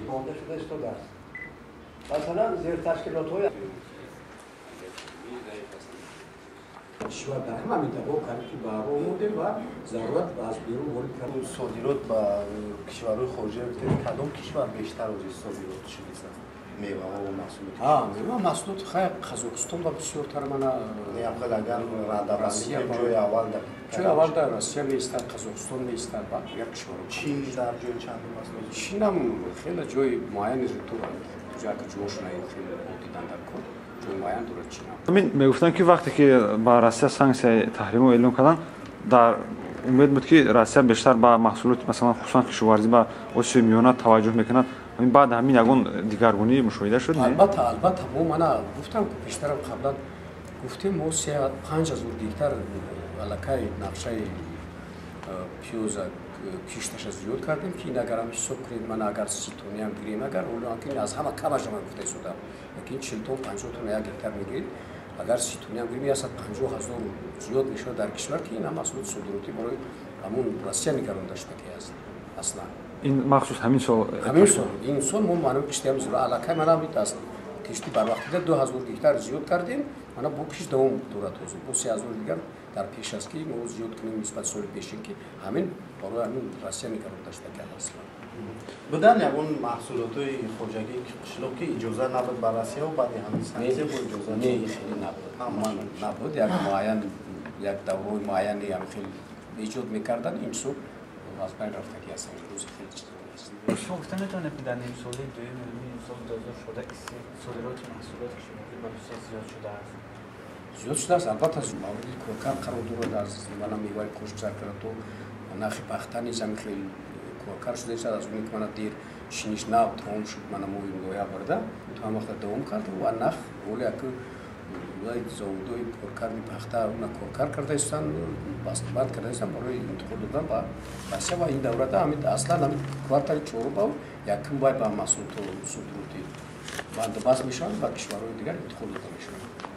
Монда шуда истодааст. Масалан, зерташкилотҳои кишвар дар ҳама минтақаҳо қариб ки ба роҳ мондем ва зарурат аз берун ворид кардан. Содирот ба кишварҳои хориҷа, кадом кишвар бештар ози содирот шудааст? Меваҳо ва маҳсулоти? Мева, маҳсулоти хай Қазоқистон ба бисёртар мана. Хел агар радабандӣ, ҷои аввал дар ҷои аввал дар Россия меистад, Қазоқистон меистад ва дигар кишварҳо. Чин дар ҷои чандум аст? Чинам хеле ҷои муайяне дорад, ки ҷошона хеле дидан дар кор, ҷои муайян дорад Чинам. Ҳамин мегуфтанд, ки вақте ки ба Россия санксияи таҳримро эълон карданд, дар умед буд, ки Россия бештар ба маҳсулоти, масалан, хусусан кишоварзӣ ба Осиёи Миёна таваҷҷӯҳ мекунад. Ҳамин баъд ҳамин ягон дигаргунӣ мушоҳида шуд? Албатта, албатта, мо мана гуфтам, пештарам қаблан гуфтем, мо 5000 гектар аллакай нақшаи пиёза кишташа зиёд кардем, ки ин агарам ҳисоб кунед, мана агар 30 тонниам гирем, агар ки аз ҳама камаша ман гуфта истодам, лекин 40 тон, 50 тонна як гектар мегиред, агар 30 тонниам гирем, 150 000 зиёд мешавад дар кишвар, ки ин ҳам маҳсулоти содиротӣ барои ҳамун Россия нигаронда шуда ки аст аслан. Ин махсус ҳамин сол? Ҳамин сол, ин сол мо маълум киштиам аллакай мана аст, кишти барвақтида 2000 гектар зиёд кардем. Мана бо кишт давом дорад, ҳозир бо 3000 дигар дар пеш аст, ки мо зиёд кунем нисбати соли пешин, ки ҳамин барои ҳамин Россия нигаронда шуда ки аслан. Будан ягон маҳсулотҳои хоҷагии қишлоқ, ки иҷоза набуд ба Россия, баъди ҳамин санксия бо иҷоза? Не, хеле набуд, набуд. Як муайян, як даврои муайяне ҳам хеле эҷод мекарданд, имсол аз байн рафтагӣ ҳастанд, имрӯз хеле чизо нест. Шумо гуфта метавонед, ки дар нимсолаи дуюми соли 2016 содироти маҳсулоти кишоварзӣ ба Русия зиёд шудааст? Зиёд шудааст, албатта. Мавриди коркар қарор дорад, аз мана меваи хушк карда то нахи пахта низ ҳамин хел коркар шуда истад. Аз оне ки мана дер шиниш нав тамом шуд, мана моҳи ноябрда то ҳам вақта давом кард ва нах ҳоле яку заводҳои коркарди пахта уна коркар карда истанд, бастабанд карда истанд барои интиқол додан ба Россия. Ва ин даврада ҳамин аслан ҳамин квартали чорум ба якум вай ба маҳсулото содироти бандубаст мешаванд, ба кишварҳои дигар интиқол дода мешаванд.